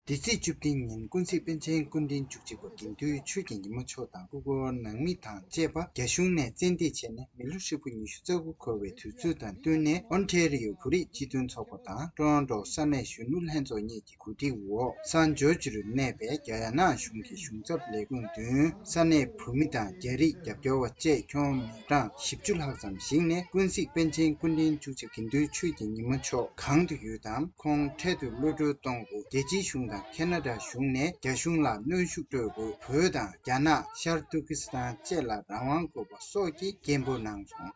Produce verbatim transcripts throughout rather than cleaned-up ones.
འདི་ཚེས་བཅུ་བདུན་ཉིན་ཀུན་གཟིགས་པཎ་ཆེན་སྐུ་ཕྲེང་བཅུ་གཅིག་པ་དགེ་འདུན་ཆོས་ཀྱི་ཉི་མ་མཆོག་དང་སྐུ་འཁོར་ནང་མི་དང་བཅས་པ་རྒྱ་གཞུང་ནས་བཙན་ཁྲིད་བྱས་ནས་མི་ལོ་ཧྲིལ་པོ་ཉི་ཤུ་རྩ་དགུ་འཁོར་བའི་དུས་ཚོད་དང་བསྟུན་ནས་ཨོན་ཊེ་རི་ཡོ་བོད་རིགས་སྤྱི་མཐུན་ཚོགས་པ་དང་ཀྲོ་རོན་ཀྲོ་ས་གནས་གཞོན་ནུ་ལྷན་ཚོགས་གཉིས་ཀྱི་གོ་སྒྲིག་འོག་སན་ཇོར་ཇི་རུ་གནས་པའི་རྒྱ་ནག་གཞུང་གི་གཞུང་ཚབ་ལས་ཁུངས་མདུན་ས་གནས་བོད་མི་དང་རྒྱ་རིགས་རྒྱབ་སྐྱོར་བ་བཅས་ཁྱོན་མི་གྲངས་བཞི་བཅུ་ལྷག་ཙམ་ཞིག་ནས་ཀུན་གཟིགས་པཎ་ཆེན་སྐུ་ཕྲེང་བཅུ་གཅིག་དགེ་འདུན་ཆོས་ཀྱི་ཉི་མ་མཆོག་གང་དུ་ཡོད་དམ། ཁོང་འཕྲལ་དུ་གློད་བཀྲོལ་གཏོང་དགོས། རྒྱལ་སྤྱིའི་གཞུང་དང་ཁེ་ན་ཌ་གཞུང་ནས་རྒྱ་གཞུང་ལ་གནོན་ཤུགས་སྤྲོད་དགོས། བོད་དང་རྒྱ་ནག་ཤར་ཏུར་ཀི་སི་ཐན་བཅས་ལ་རང་དབང་དགོས་པ་སོགས་ཀྱི་སྐད་འབོད་གནང་སོང་།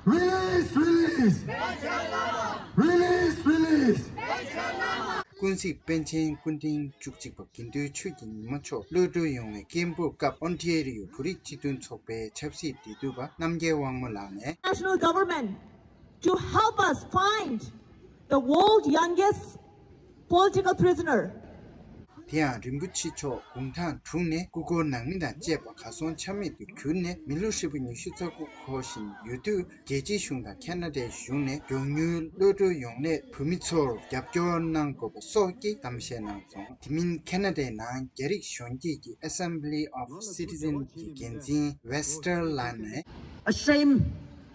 Release, release! Release, release! ཀུན་གཟིགས་པཎ་ཆེན་སྐུ་ཕྲེང་བཅུ་གཅིག་པ་དགེ་འདུན་ཆོས་ཀྱི་ཉི་མ་མཆོག་གློད་བཀྲོལ་ཡོང་བའི་སྐད་འབོད་སྐབས་ཨོན་ཊེ་རི་ཡོ་བོད་རིགས་སྤྱི་མཐུན་ཚོགས་པའི་ཆབ་སྲིད་འབྲེལ་མཐུད་པ་རྣམ་རྒྱལ་དབང་མོ་ལགས་ནས། National government to help us find the world youngest political prisoner. དེ་ཡང་རིན་པོ་ཆེ་མཆོག་དགུང་གྲངས་དྲུག་ནས་སྐུ་འཁོར་ནང་མི་དང་བཅས་པ་གར་སོང་ཆ་མེད་དུ་གྱུར་ནས་མི་ལོ་ཧྲིལ་པོ་ཉི་ཤུ་རྩ་དགུ་འཁོར་བཞིན་ཡོད་དུས། རྒྱལ་སྤྱིའི་གཞུང་དང་ཁེ་ན་ཌའི་གཞུང་ནས་མགྱོགས་མྱུར་གློད་བཀྲོལ་ཡོང་སླད་བོད་མི་ཚོར་རྒྱབ་སྐྱོར་གནང་དགོས་པ་སོགས་ཀྱི་གཏམ་བཤད་གནང་སོང་། དེ་མིན་ཁེ་ན་ཌའི་ནང་རྒྱ་རིགས་གཞོན་སྐྱེས་ཀྱི་Assembly of Citizens གྱི་འགན་འཛིན་Wester ལགས་ནས། A shame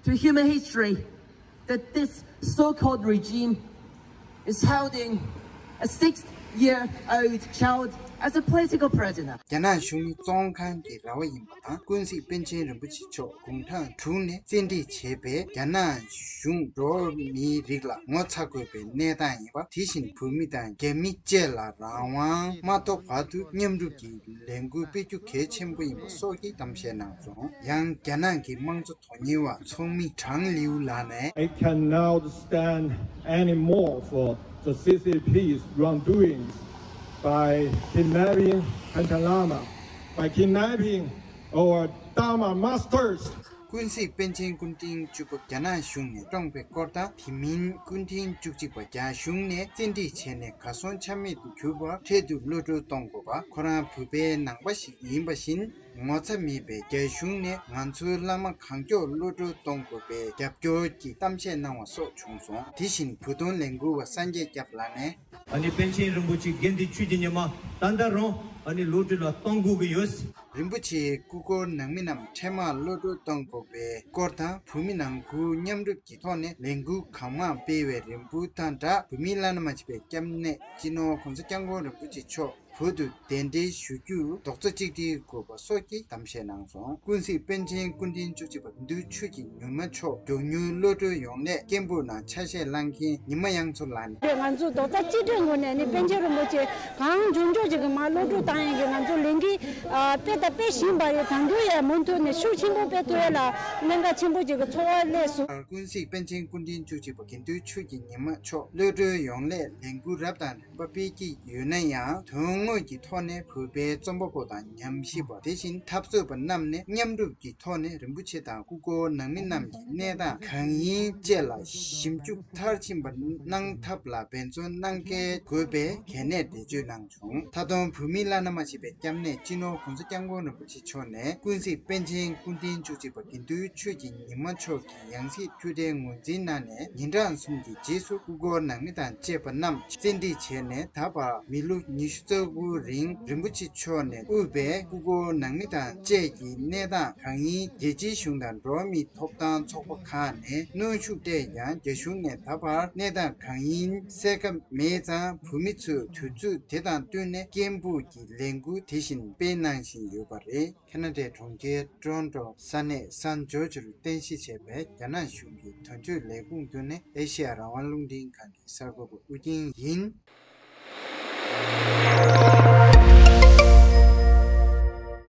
to human history that this so-called regime is holding a six-year-old child as a political prisoner. རྒྱ་ནག་གཞུང་ནི་བཙོན་ཁང་གི་ར་བ་ཡིན་པ་དང་། ཀུན་གཟིགས་པཎ་ཆེན་རིན་པོ་ཆེ་མཆོག་དགུང་གྲངས་དྲུག་ནས་བཙན་ཁྲིད་བྱས་པའི་རྒྱ་ནག་གཞུང་འགྲོ་བ་མིའི་རིགས་ལ་ངོ་ཚ་དགོས་པའི་གནས་སྟངས་ཡིན་པ། དེ་བཞིན་བོད་མི་དང་རྒྱ་མི་བཅས་ལ་རང་དབང་མ་ཐོབ་བར་དུ་མཉམ་རུབ་ཀྱིས་ལས་འགུལ་སྤེལ་རྒྱུ་གལ་ཆེན་པོ་ཡིན་པ་སོགས་ཀྱི་གཏམ་བཤད་གནང་སོང་། ཡང་རྒྱ་ནག་གི་དམངས་གཙོ་དོན་གཉེར་བ་ཚོགས་མི་ཀྲང་ལིའུ་ལགས་ནས། I cannot stand anymore for the C C P's wrongdoings by kidnapping Panchen Lama, by kidnapping our Dharma masters. ཀུན་གཟིགས་པཎ་ཆེན་སྐུ་ཕྲེང་བཅུ་པ་རྒྱ་ནག་གཞུང་ནས་བཀྲོངས་པའི་སྐོར་དང་། དེ་མིན་སྐུ་ཕྲེང་བཅུ་གཅིག་པ་རྒྱ་གཞུང་ནས་བཙན་ཁྲིད་བྱས་ནས་གར་སོང་ཆ་མེད་དུ་གྱུར་པ་འཕྲལ་དུ་གློད་བཀྲོལ་གཏོང་དགོས་པ། ཁོ་རང་བོད་པའི་ནང་པ་ཞིག་ཡིན་པ་བཞིན། ངོ་ཚ་མེད་པའི་རྒྱ་གཞུང་ནས་ང་ཚོའི་བླ་མ་གང་མགྱོགས་གློད་བཀྲོལ་གཏོང་དགོས་པའི་རྒྱབ་སྐྱོར་གྱི་གཏམ་བཤད་གནང་བ་སོགས་བྱུང་སོང་། དེ་བཞིན་བོད་དོན་ལས་འགུལ་བ་སངས་རྒྱས་སྐྱབས་ལགས་ནས། ཨ་ནི་པཎ་ཆེན་རིན་པོ་ཆེ་དགེ་འདུན་ཆོས་ཀྱི་ཉི་མ་ད་ལྟ་རང་ཨ་ནི་གློད་བཀྲོལ་ལ་གཏོང་དགོས་ཀྱི་ཡོད། རིན་པོ་ཆེའི་སྐུ་འཁོར་ནང་མི་རྣམས་འཕྲལ་མར་གློད་བཀྲོལ་གཏོང་དགོས་པའི་སྐོར་དང་། བོད་མི་ནང་ཁུལ་མཉམ་རུབ་ཀྱི་ཐོག་ནས་ལས་འགུལ་གང་མང་སྤེལ་བའི་རེ་འབོད་དང་སྦྲགས། བོད་མིའི་བླ་ན་མ་མཆིས་པའི་སྐྱབས་གནས་སྤྱི་ནོར་༸གོང་ས་༸སྐྱབས་མགོན་རིན་པོ་ཆེ་མཆོག་བོད་དུ་གདན་འདྲེན་ཞུ་རྒྱུར་རྡོག་རྩ་གཅིག་སྒྲིལ་དགོས་པ་སོགས་ཀྱི་གཏམ་བཤད་གནང་སོང་། ཀུན་གཟིགས་པཎ་ཆེན་སྐུ་ཕྲེང་བཅུ་གཅིག་པ་དགེ་འདུན་ཆོས་ཀྱི་ཉི་མ་མཆོག་མགྱོགས་མྱུར་གློད་བཀྲོལ་ཡོང་སླད་སྐད་འབོད་ནང་ཆ་ཤས་བླངས་མཁན་ཉི་མ་དབྱངས་མཚོ་ལགས་ནས། ང་ཚོ་རྡོག་རྩ་གཅིག་སྒྲིལ་ངོས་ནས་ནི་པཎ་ཆེན་རིན་པོ་ཆེ་གང་མགྱོགས་མགྱོགས་ཅིག་གི་མར་གློད་བཀྲོལ་བཏང་ཡག་གི་ང་ཚོ་ལས་འགུལ་ཨ་སྤེལ་དང་སྤེལ་བཞིན་པ་རེད། ད་དུང་ཡང་མུ་མཐུད་ནས་ཤུགས་ཆེན་པོ་སྤེལ་ཐུབ་ཡག་ལ་གནད་འགག་ཆེན་པོ་ཅིག་གི་ཚོར་བ་སླེབས་སོང་། ཀུན་གཟིགས་པཎ་ཆེན་སྐུ་ཕྲེང་བཅུ་གཅིག་པ་དགེ་འདུན་ཆོས་ཀྱི་ཉི་མ་མཆོག་གློད་བཀྲོལ་ཡོང་སླད་ལས་འགུལ་རབ་དང་རིམ་པ་སྤེལ་གྱི་ཡོད་ན་ཡང་། དོན་དངོས་ཀྱི་ཐོག་ནས་བོད་པའི་རྩོམ་པ་པོ་དང་ཉམས་ཞིབ་པ། དེ་བཞིན་འཐབ་རྩོད་པ་རྣམས་ནས་མཉམ་རུབ་ཀྱི་ཐོག་ནས་རིན་པོ་ཆེ་དང་སྐུ་འཁོར་ནང་མི་རྣམས་ཀྱི་གནས་སྟངས་གང་ཡིན་བཅས་ལ་ཞིབ་འཇུག་མཐར་ཕྱིན་པ་གནང་ཐབས་ལ་འབད་བརྩོན་གནང་གལ་དགོས་པའི་གལ་གནད་འགྲེལ་བརྗོད་གནང་བྱུང་། མཐའ་དོན་བོད་མིའི་བླ་ན་མ་མཆིས་པའི་སྐྱབས་གནས་སྤྱི་ནོར་༸གོང་ས་༸སྐྱབས་མགོན་རིན་པོ་ཆེ་མཆོག་ནས་ཀུན་གཟིགས་པཎ་ཆེན་སྐུ་ཕྲེང་བཅུ་གཅིག་པ་དགེ་འདུན་ཆོས་ཀྱི་ཉི་མ་མཆོག་གི་ཡང་སྲིད་ཐུགས་གཏན་ངོས་འཛིན་གནང་ནས་ཉིན་གྲངས་གསུམ་གྱི་རྗེས་སུ་སྐུ་འཁོར་ནང་མི་དང་བཅས་པ་རྣམས་བཙན་ཁྲིད་བྱས་ནས་ད་བར་མི་ལོ་ཉི་ཤུ་རྩ་དགུ་རིང་རིན་པོ་ཆེ་མཆོག་ནས་དབུས་པའི་སྐུ་འཁོར་ནང་མི་དང་བཅས་ཀྱི་གནས་སྟངས་གང་ཡིན་རྒྱལ་སྤྱིའི་གཞུང་དང་འགྲོ་བ་མིའི་ཐོབ་ཐང་ཚོགས་པ་ཁག་ནས་གནོན་ཤུགས་སྤྲད་ཀྱང་རྒྱ་གཞུང་ནས་ད་བར་གནས་སྟངས་གང་ཡིན་གསལ་ཁ་མེད་ཙང་བོད་མི་ཚོས་དུས་ཚོད་དེ་དང་བསྟུན་ནས་སྐད་འབོད་ཀྱི་ལས་འགུལ་དེ་བཞིན་སྤེལ་གནང་བཞིན་ཡོད་པ་རེད། ཁེ་ན་ཌའི་གྲོང་ཁྱེར་ཊོ་རོན་ཊོ་ས་གནས་སན་ཇོར་ཇི་རུ་རྟེན་གཞི་བྱས་པའི་རྒྱ་ནག་གཞུང་གི་དོན་གཅོད་ལས་ཁུངས་མདུན་ནས་ཨེ་ཤེ་ཡ་རང་དབང་རླུང་འཕྲིན་ཁང་གི་གསར་འགོད་པ་ཨུ་རྒྱན་ཡིན།